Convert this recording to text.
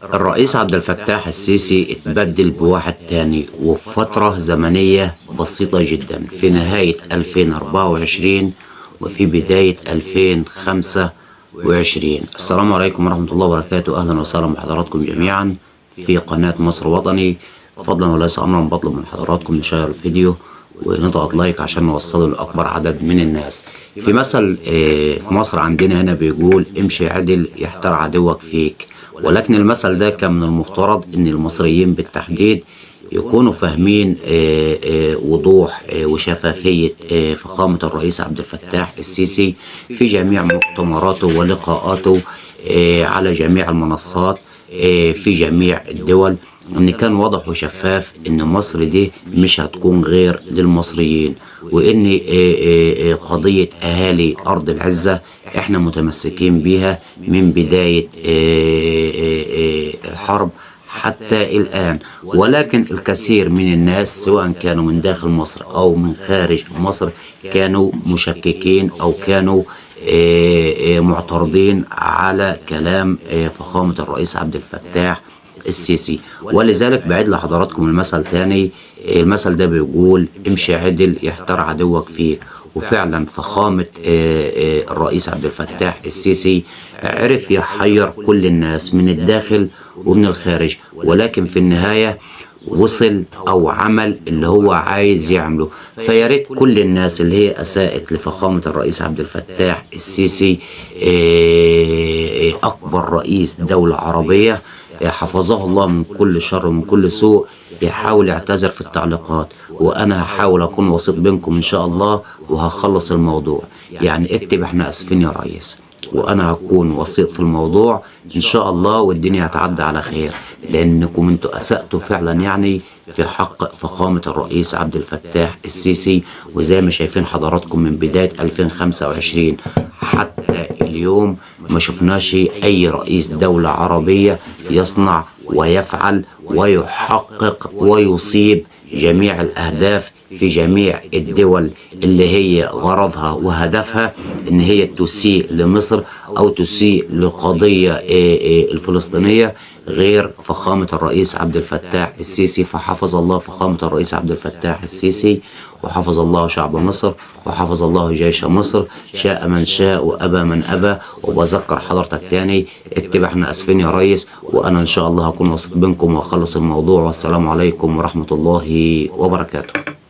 الرئيس عبد الفتاح السيسي اتبدل بواحد تاني وفي فترة زمنية بسيطة جدا في نهاية 2024 وفي بداية 2025. السلام عليكم ورحمة الله وبركاته، أهلا وسهلا بحضراتكم جميعا في قناة مصر وطني. فضلا وليس أمرا بطلب من حضراتكم نشير الفيديو ونضغط لايك عشان نوصله لأكبر عدد من الناس. في مثل في مصر عندنا هنا بيقول امشي عدل يحتار عدوك فيك، ولكن المثل ده كان من المفترض ان المصريين بالتحديد يكونوا فاهمين وضوح وشفافية فخامة الرئيس عبد الفتاح السيسي في جميع مؤتمراته ولقاءاته على جميع المنصات في جميع الدول، ان كان واضح وشفاف ان مصر دي مش هتكون غير للمصريين، وان قضية اهالي ارض العزة احنا متمسكين بيها من بداية الحرب حتى الآن. ولكن الكثير من الناس سواء كانوا من داخل مصر أو من خارج مصر كانوا مشككين أو كانوا معترضين على كلام فخامة الرئيس عبد الفتاح السيسي. ولذلك بعيد لحضراتكم المثل تاني، المثل ده بيقول امشي عدل يحتار عدوك فيك. وفعلا فخامة الرئيس عبد الفتاح السيسي عرف يحير كل الناس من الداخل ومن الخارج، ولكن في النهاية وصل أو عمل اللي هو عايز يعمله. فياريت كل الناس اللي هي أساءت لفخامة الرئيس عبد الفتاح السيسي أكبر رئيس دولة عربية حفظه الله من كل شر ومن كل سوء، يحاول يعتذر في التعليقات، وأنا هحاول أكون وسيط بينكم إن شاء الله وهخلص الموضوع. يعني اكتب احنا آسفين يا ريس، وأنا هكون وسيط في الموضوع إن شاء الله، والدنيا هتعدي على خير، لأنكم انتوا أسأتوا فعلا في حق فخامة الرئيس عبد الفتاح السيسي. وزي ما شايفين حضراتكم من بداية 2025 حتى اليوم ما شفناش أي رئيس دولة عربية يصنع ويفعل ويحقق ويصيب جميع الأهداف في جميع الدول اللي هي غرضها وهدفها إن هي تسيء لمصر أو تسيء لقضية الفلسطينية غير فخامة الرئيس عبد الفتاح السيسي. فحفظ الله فخامة الرئيس عبد الفتاح السيسي، وحفظ الله شعب مصر، وحفظ الله جيش مصر. شاء من شاء وأبى من أبى. وبذكر حضرتك تاني اكتب احنا أسفين يا ريس، وأنا إن شاء الله هكون وسيط بينكم وأخلص الموضوع. والسلام عليكم ورحمة الله وبركاته.